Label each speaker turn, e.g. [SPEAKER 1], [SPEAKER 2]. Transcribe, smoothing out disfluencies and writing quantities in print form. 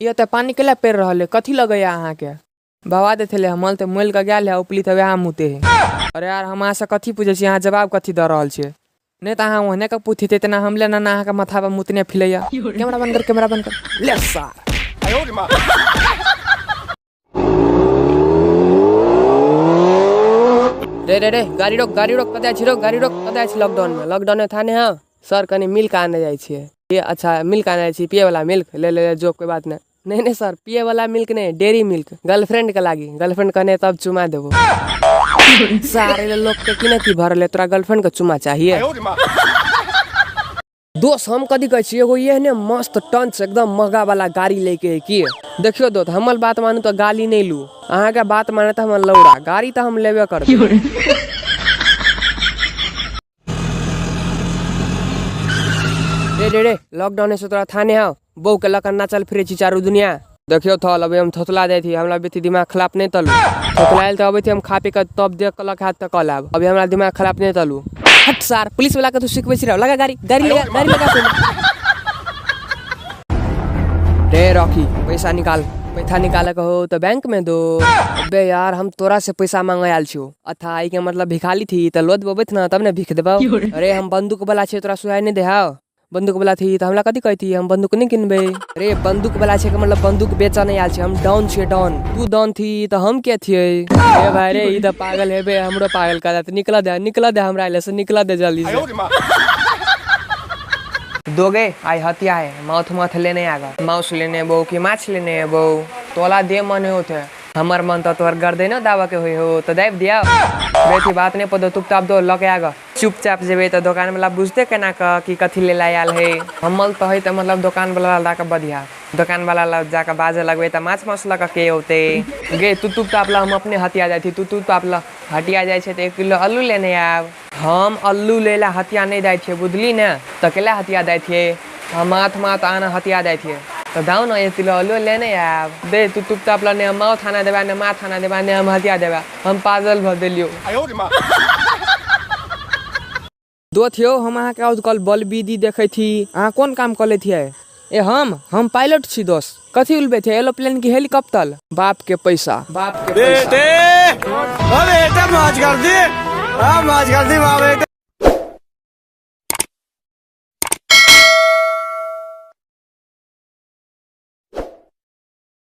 [SPEAKER 1] ई एतऽ पानि केला पेड़ रहल है, कथी लगैया अहाँके? बाबा देथले हमल तऽ मोल के गेल है, उपली तऽ वएह मुते है। अरे यार, हम अहाँसँ कथी पूछै छी, अहाँ जवाब कथी दऽ रहल छियै? नहि तऽ अहाँ ओहने के पूछिते तेना हम ले ना अहाँके माथा पर मुतने फिलैया। कैमरा बंद कर, कैमरा बंद कर ले सार। रे रे रे, गाड़ी रोक, गाड़ी रोक, कतऽ छी? रोक गाड़ी, रोक। कतऽ छी? लॉकडाउन में, लॉकडाउन में था नहीं। हाँ सर, कनी मिल्क आने जाइ छियै। ये अच्छा, मिल्क आने जाइ छी। पिए वाला मिल्क ले ले, जो कोई बात नहीं। नहीं नहीं सर, पिए वाला मिल्क नहीं, डेयरी मिल्क, गर्लफ्रेंड के लागी। गर्लफ्रेंड कहने तब चुमा देबो। सारे लोग के की ना की भरल है, तोरा गर्लफ्रेंड के चुमा चाहिए? दोस्त, हम कथी कहै छी, एगो एहने मस्त टंच एकदम महगा वाला गाड़ी लेके है की। देखियो दोस्त, हमर बात मानू तऽ गाली नहीं लू, अहाँके बात माने तऽ हमर लौड़ा गाड़ी तऽ हम लेबे करबै। रे रे रे, लॉकडाउन से तोरा थाने हौ, बहू के लऽ कऽ नाचल फिरै छी चारू दुनिया। देखियो थल, अभी हम थोतला जाइ छी, हमरा बेसी दिमाग खराब नहीं तलू। थोतलायल तऽ अबै छी हम खा पी कऽ, तब देख कऽ लऽ हाथ तऽ कऽ लाब। अभी हमरा दिमाग खराब नहीं तलू। हट सार, पुलिस वाला के तू सिखबै छी? लगा गाड़ी, गाड़ी लगा, गाड़ी लगा पहिले। रे रॉकी, पैसा निकाल। पैसा निकाले के हो तऽ बैंक में दो। अबे यार, हम तोरा से पैसा मांगे आयल छियो। अथा ई के मतलब भिखाली थी तऽ लोद बबैत ना तब ने भीख देबौ। अरे हम बंदूक वाला छियै, तोरा सुहाय नहीं देहौ। बंदूक वाला थी तऽ हमरा कथी कहती? हम बंदूक नहीं किनबै। अरे बंदूक वाला छै के मतलब बंदूक बेचऽ नहीं आयल छै। हम डाउन छियै, डाउन। तू डाउन थी तऽ हम के छियै? ए भाई रे, ई तऽ पागल हेबे, हमरो पागल कर देत। निकल दे, निकल दे, हमरा एले से निकल दे जल्दी से। दोगे आई हतिया है, माउथ माथ लेने आगा, माउस लेने बो कि माछ लेने अबो, तोला दे मन होते। हमर मन तो तोहर गर्दनो दाबऽ के होई हो तऽ दाबि दिया। बेटी बात नहीं पदो, तुप ताप दो लके आगा। चुपचाप जेबै तऽ दोकान वाला बुझते केना कऽ कि कथी ले आयल है। हमल तऽ है तऽ मतलब दोकान वाला ला कऽ बढ़िया, दोकान वाला लग जाकऽ बाजऽ लगबै तऽ माछ माउस लऽ कऽ के औतै? गे तू तुप ताप ला, हम अपने हतिया जाइ छी। तू तुप ताप ला, हटिया जाइ छै तऽ 1 किलो अल्लू लेने आयब। हम अल्लू लै लए हतिया नहि जाइ छियै, बुझली ने? तऽ केला हतिया जाइ छियै? हम माथ माथ आना हतिया जाइ छियै। तऽ दाउ ने, 1 किलो अल्लू लेने आयब। दे तू तुप ताप ला, ने हम माउथ आना देबै, ने माथ आना देबै, ने हम हतिया देबै। हम पागल भऽ देलियौ। दोस्त यौ, हम अहाँके आजकल बलविधि देखै छी, अहाँ कोन काम कऽ लै छियै? ए हम पायलट छी दोस्त। कथी उड़बै छै, एरोप्लेन की हेलीकॉप्टर? बाप के पैसा, बाप के पैसा।
[SPEAKER 2] बेटे, ओ बेटे, मौज कर दी, हाँ, मौज कर दी, वाह बेटे।